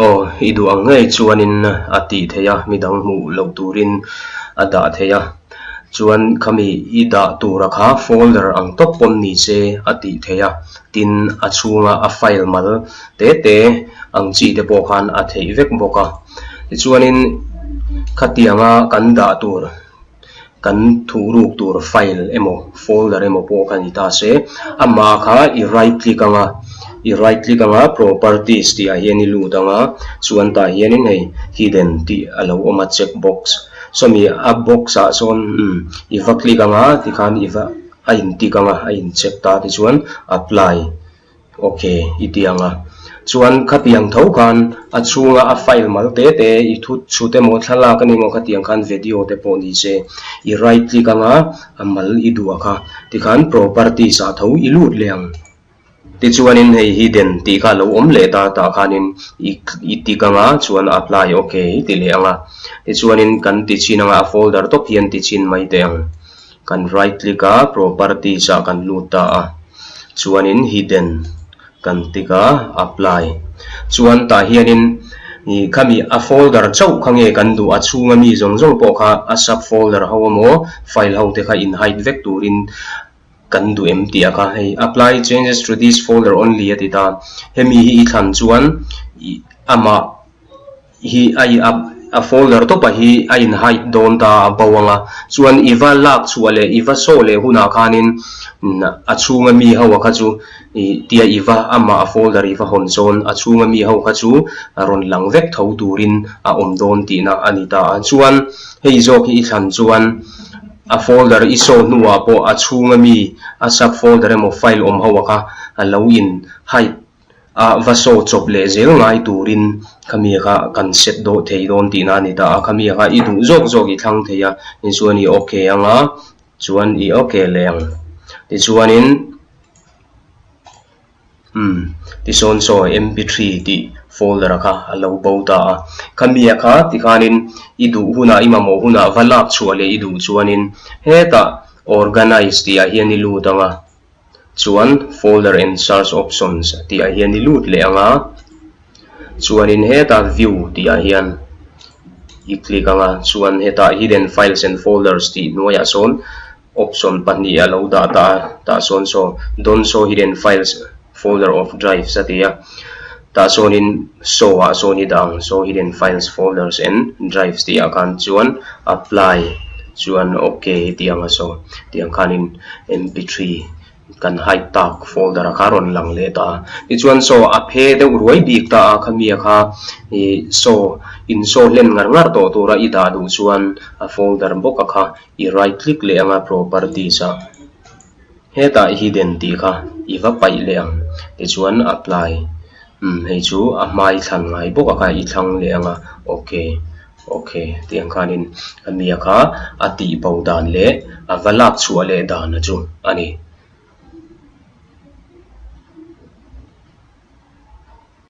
Aw, i duh ang ngei chuanin a tih theih a, midang hmuh loh turin a dah theih a. Chuan khami i dah tura kha folder ang tawp pawn ni se a tih theih a, tin a chhunga a file mal te te ang chi te pawh khan a theih vek bawk a. Tichuanin khatianga kan dah tur kan thuhruk tur file emaw folder emaw pawh kha ni ta se, amah kha i right click anga i right click anga properties tih ah hian i lut anga chuan tah hianin hei hidden tih a lo awm a check box sawmi a box ah sawn umm i va click anga tikhan i va a in tick anga a in check ta tichuan apply. Ok, i ti ang a. Chuan khatiang tho khan a chhunga a file mal te te i thu chhut emaw thlalak a ni maw khatiang khan video te pawh ni se i right click anga a mal i duh a kha tikhan properties ah tho i lut leh ang. Tichuanin hei hidden tih kha a lo awm leh ta tah khanin i i tick anga chuan apply ok i ti leh ang a. Tichuanin kan ti chhin anga a folder tawp hian ti chhin mai teh ang. Kan right click a properties ah kan lut ta a chuanin hidden kan tick a apply chuan tah hianin ih khami a folder chauh kha nge kan duh a chhunga mi zawng zawng pawh kha a sub folder ho emaw file ho te kha in hide vek turin kan duh em tih a kha hei apply changes to this folder only a ti ta hemi hi i thlan chuan ih amah hi a i a a folder tawpah hi a in hide dawn ta a bo ang a, chuan i va lak chhuah leh i va saw leh hunah khanin a chhunga mi ho a kha chu ih tia i va amah a folder i va hawn sawn a chhunga mi ho kha chu a rawn lang vek tho turin a awm dawn tihna a ni ta a, chuan hei zawk hi i thlan chuan a folder i saw hnuah pawh a chhunga mi a sub folder emaw file awm ho a kha a lo in hide A va saw chawp leh zel ngai turin khami kha kan set dawh thei dawn tihna a ni ta a, khami kha i duh zawk zawk i thlang thei a, tichuan i okay anga chuan i okay leh ang. Tichuanin umm tisawn saw mp3 tih folder kha a lo bo ta a, khami kha tikhanin i duh hunah i mamawh hunah va lak chhuah leh i duh chuanin hetah organize tih ah hian i lut anga. Chuan folder and search options tih ah hian i lut leh ang a, chuanin hetah view tih ah hian i click ang a, chuan hetah hidden files and folders tih hnuaiah sawn option pahnih a lo dah ta a, tah sawn saw don't show hidden files folder of drives a ti a, tah sawnin show ah sawn i dah ang, show hidden files folders and drives tih ah khan chuan apply chuan ok tih ang a saw tiang khanin mp3 kan hide tak folder a kha rawn lang leh ta a tichuan saw a phe deuh ruai bik ta a khami a kha ih saw in saw hlen ngar ngar tawh tura i dah duh chuan a folder bawk a kha i right click leh anga properties ah hetah hidden tih kha i va paih leh ang tichuan apply umm hei chu a hmai thlan ngai bawk a kha i thlang leh anga ok. Ok, tiang khanin a mia kha a tih bo dan leh a va lak chhuah leh dan a chu a ni.